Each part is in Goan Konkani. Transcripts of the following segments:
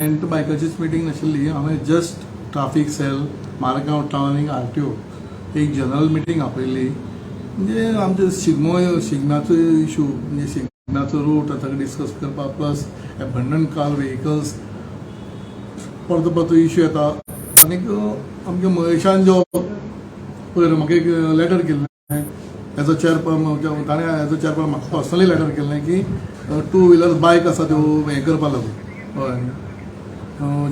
रेंट बायकाचीच मिटींग नाशिल्ली. हांवें just traffic cell, Margao town आनी आरटीओ एक जनरल मिटींग आपयल्ली. म्हणजे आमचे शिगमो, शिगम्याचो इशू, म्हणजे शिगम्याचो रूट आतां डिस्कस करपाक, प्लस एबंडन कार व्हेकल्स, परतो परतो इशू येता. आनीक आमच्या महेशान जो पयर म्हाका एक लेटर केल्लें एज अ चेअरपर्सन, ताणें एज अ चेअरपर्सन म्हाका पर्सनली लेटर केल्लें की टू व्हिलर बायक आसा त्यो हें करपा लागून, हय,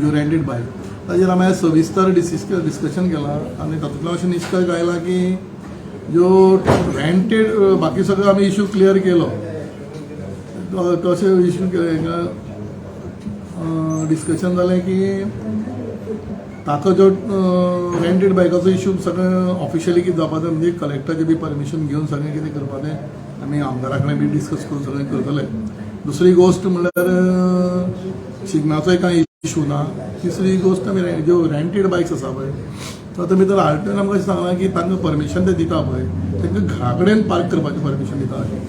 ज्यो रेंटेड बायक, ताजेर आमी सविस्तर डिस्कशन केलां आनी तातूंतल्यान अशें निश्कर्श आयला की ज्यो रेंटेड, बाकी सगळो आमी इशू क्लियर केलो. तशें इशू डिस्कशन जालें की ताका जो रेंटेड बायकाचो इशू सगळें ऑफिशियली कितें जावपा तें, म्हणजे कलेक्टराचें बी परमिशन घेवन सगळें कितें करपा तें आमी आमदारा कडेन बी डिस्कस करून सगळें करतले. दुसरी गोश्ट म्हणल्यार शिगम्याचोय कांय इशू ना. तिसरी गोश्ट, आमी ज्यो रेंटेड बायक्स आसा पळय, तर तुमी तर आरटीओन आमकां अशें सांगलां की तांकां परमिशन ते दिता पळय, तांकां घरा कडेन पार्क करपाचें परमिशन दिता अशें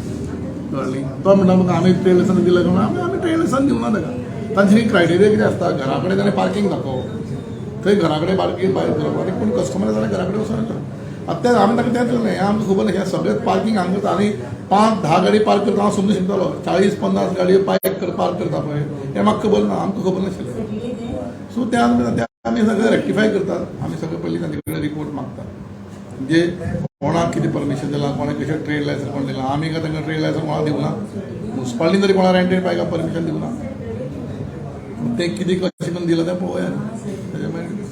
कळ्ळें. तो म्हणटा म्हाका आमी ट्रेड लायसन्स दिलें काय? आमी ट्रेड लायसन्स दिवना ताका. तांची क्रायटेरिया कितें आसता, घरा कडेन ताणें पार्कींग दाखोवप, थंय घरा कडेन पार्कींग बायक करप आनी कोण कस्टमर जाल्यार घरा कडेन वचून येता. आतां तें आमी ताका तेंच सांगलें, हें आमकां खबर ना. हें सगळें पार्कींग हांगा करता आनी 5-10 गाडी पार्क करता हांव समजूं शकतालो. 40-50 गाडयो पार्क कर पार्क करता पळय, हें म्हाका खबर ना, आमकां खबर नाशिल्लें. सो ते आमी सगळें रेक्टिफाय करतात. आमी सगळें पयलीं तांचे कडेन रिपोर्ट मागतात, म्हणजे कोणाक कितें परमिशन दिलां, कोणाक कशें ट्रेड लायसन्स कोण दिलां. आमी काय तांकां ट्रेड लायसन्स कोणाक दिवना, मुन्सिपालिटीन तरी कोणाक रेंटेड बायका परमिशन दिवना. तें कितें कशें करून दिलां तें पळोवया. तेजे मागीर